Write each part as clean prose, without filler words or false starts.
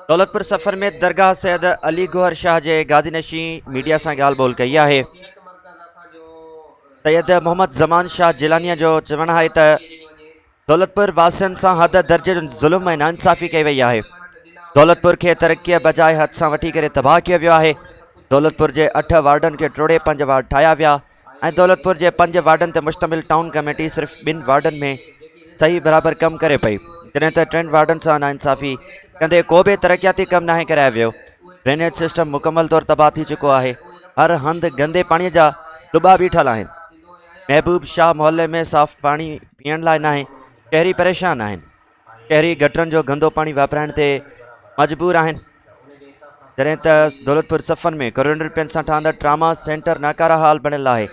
دولتپور سفر ۾ درگاهه سيد علي گوهر شاهه جي گادي نشين ميڊيا سان ڳالهه ٻولهه ڪئي آهي. سيد محمد زمان شاهه جيلانيء جو چوڻ آهي ته دولتپور واسين سان حد درجي جو ظلم ۽ ناانصافي ڪئي وئي آهي. دولتپور کي ترقيء بجاء هٿ سان وٺي ڪري تباهه ڪيو ويو آهي. دولتپور جي اٺ وارڊن کي ٽوڙي پنج وارڊ ٺاهيا ويا ۽ دولتپور جي پنج وارڊن تي مشتمل ٽائون ڪميٽي صرف ٻن وارڊن ۾ صحيح برابر ڪم ڪري پئي جڏهن ته ٽن وارڊن سان ناانصافي ڪندي ڪو به ترقياتي ڪم ناهي ڪرايو ويو. ڊرينيج سسٽم مڪمل طور تباهه ٿي چڪو آهي. هر هنڌ گندي پاڻي جا دٻا بيٺل آهن. محبوب شاهه محلي ۾ صاف پاڻي پيئڻ لاء ناهي، شهري پريشان آهن. شهري گٽرن جو گندو پاڻي واپرائڻ تي مجبور آهن. جڏهن ته دولتپور صفن ۾ ڪروڙين رپين سان ٺهندڙ ٽراما سينٽر ناڪاره حال بڻيل آهي.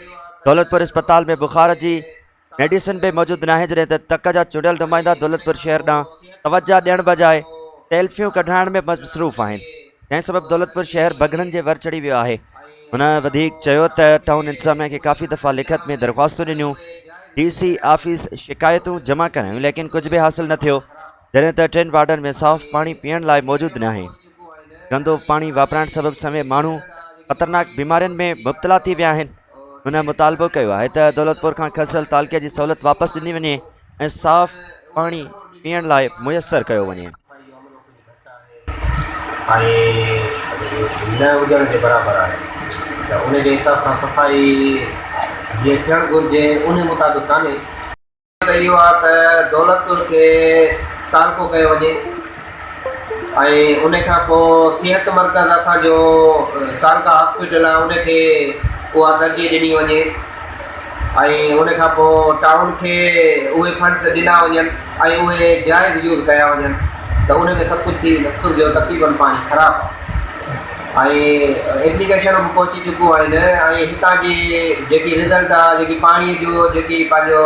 دولتپور اسپتال ۾ بخار جي ميڊيسن به موجود ناهي جڏهن ته تڪ جا چونڊيل نمائندا دولتپور شهر ڏانهن توجهه ڏيڻ بجاء سيلفيون ڪڍرائڻ ۾ مصروف آهن جنهن سبب دولتپور شهر بگهڙن جي ور چڙهي ويو آهي هن وڌيڪ چيو ته ٽائون انتظاميا کي ڪافي دفعا لکت ۾ درخواستون ڏنيون ڊي سي آفيس شڪايتون جمع ڪرايون ليڪن ڪجهه به حاصل نه ٿيو جڏهن ته ٽن وارڊن ۾ صاف پاڻي پيئڻ لاء موجود ناهي گندو پاڻي واپرائڻ سبب سوين ماڻهو خطرناڪ بيمارين ۾ مبتلا ٿي ويا آهن هن مطالبو ڪيو آهي ته دولتپور کان کسيل تعلقي جي سهولت واپس ڏني وڃي ۽ صاف پاڻي پيئڻ لاء ميسر ڪيو وڃي. ۽ نه هجڻ جي برابر آهي ته ان جي حساب سان صفائي جيئن ٿيڻ گهرجي ان مطابق ڪانهي. ته اهو آهي ته دولتپور کي تعلقو ڪيو وڃي ۽ ان کان پوء صحت مرڪز اسان جو تعلقه هاسپيٽل آهي ان کي اها ترجيح ڏني وڃي ۽ ان کان پوء ٽائون کي اهي فنڊز ڏنا وڃن ۽ اهي جائز يوز ڪيا وڃن ته ان ۾ سڀ ڪجهه ٿي ويندو جو تقريبن پاڻي خراب آهي. ۽ ايپليڪيشنون به پهچي چڪيون آهن ۽ هتان جي جيڪي رزلٽ آهي جيڪي پاڻي جو جيڪي پنهنجو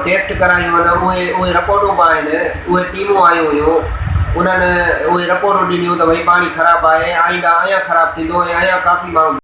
ٽيسٽ ڪرايون آهن اهي اهي رپورٽون به آهن اهي ٽيمون آيون هيون انهن اهي رپورٽون ڏنيون ته ڀئي پاڻي خراب آهي آئنده اڃا خراب ٿيندو ۽ اڃا ڪافي ماڻهو.